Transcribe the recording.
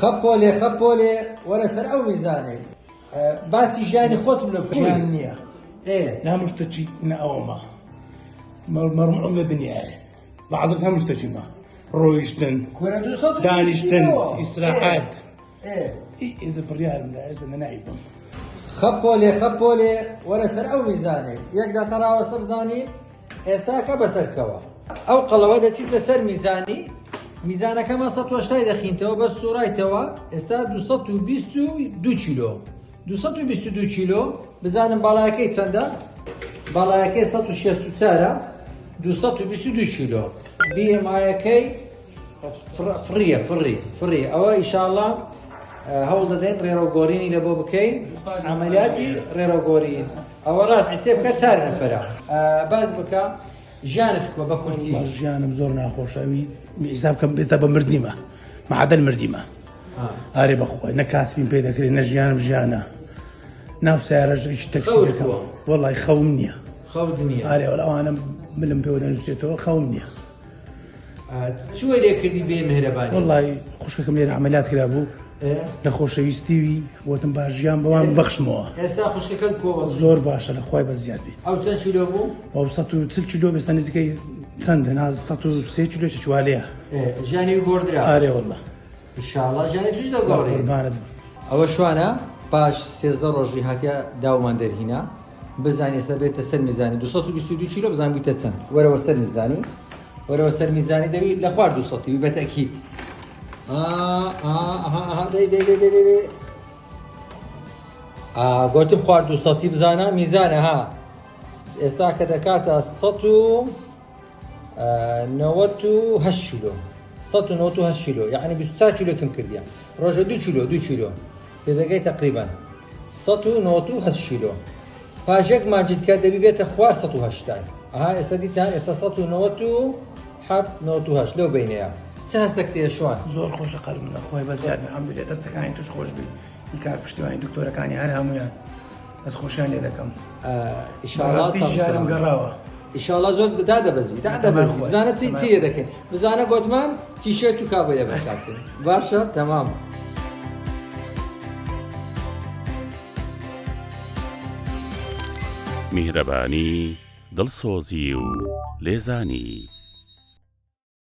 خەپۆلێ خەپۆلێ وەرە سەر ئەو میزانەی باسی ژیانی خۆتم لە بکە. ژیان نییە ئێ لە هەموو شتەکی نە ئەوەمە مەرموعم لە دنیایە بە عەزرەت هەموو شتەکی ما ڕۆیشتن کورە 200 دانیشتن ئیسراحەت ئێ ئێزە بڕیارم دا ئێستا نەنای بم. خەپۆلێ خەپۆلێ وەرە سەر ئەو میزانەی یەک دەقە ڕاوەستە بزانین ئێستاکە بەسەرکەوە ئەو قەڵەوە دەچیتە سەر میزانی میزانەکەمان 180 دەخینتەوە بەس سوڕایتەوە ئێستا 222 کیلۆ 222 کیلۆ بزانم باڵایەکەی چەندە باڵایەکەی 164 222 کیلۆ BMI-ەکەی فڕیە فڕی فڕی ئەوە ئیشاڵا هەوڵ دەدەین ڕێڕەو گۆرینی لە بۆ بکەین عملیاتی ڕێڕەو گۆرین ئەوە ڕاست حسێ بکە چار نەفرە باز بکە ژیانت کۆ بە کوردی ژیانم زۆر ناخۆشە ئەوی حساب کەم ئێستا بە مردیمە معادل مردیمە ئارێ بەخوای نە کاسبیم پێ دەکرێت نە ژیانم ژیانە ناو سیارەش ئیش تەکسی دەکەم وەڵی خەوم نییە خەوت نییە ئارێ وەڵا ئەوانە ملم پێوە دەنووسێتەوە خەوم نییە چ وەی لێ کردی بێ مهرەبانی؟ وەڵای خوشکەکەم لێرە عەمەلیات کرابوو لە خۆشەویستی وی وتم با ژیان بەوان ببەخشمەوە. ئێستا خوشکەکەت کۆ وەزعی؟ زۆر باشە لە خوای بەزیاد بیت. ئەو چەند کیلۆ بوو؟ ئەو 140 کیلۆ ئێستا نزیکەی چەندە نا 103 کیلۆ چ چوالەیە. ژیانی وی گۆڕدرا؟ ئارێ وەڵا. ئیشاڵا ژیانی توش دەگۆڕێ. قوربانت بم. ئەوە شوانە پاش 13 ڕۆژی هاتیە داومان دەرهینا. بزانە ئێستا بێتە سەر میزانی 222 کیلۆ بزان بوویتە چەند وەرەوە سەر میزانی وەرەوە سەر میزانی دەبی لە خوار 200 بی بەتەکیت دەی دەی دەی دەی دەی گوتم خوار 200 بزانە میزانە ها ئێستا کە دەکاتە 198 کیلۆ 198 کیلۆ یعنی 24 کیلۆ کەم کردیە ڕۆژە 2 کیلۆ 2 کیلۆ تێدەگەی تقریبا 198 کیلۆ پاش یەک مانجت کە دەبی بێتە خوار 180 ئەها ئێستا دیتان ئێستا 197 98 لەو بینەیە چ هەستێک تێ شوان زۆر خۆشە قەلبم لە خۆی بە زیاد الحمدلله دەستەکانی توش خۆش بی ئی کاک پشتیوانی دکتۆرەکانی هەر هەمویان دەست خۆشیان لێ دەکەم ئیشاڵا بەڕاستی ژیانم گەڕاوە ئیشاڵا زۆر دادەبەزی دادەبەزی بزانە چی چی دەکەین بزانە گۆتمان تیشێرت و کابۆی لەبەر چاکتر باشە تەمام. میهرەبانی، دڵسۆزی و لێزانی.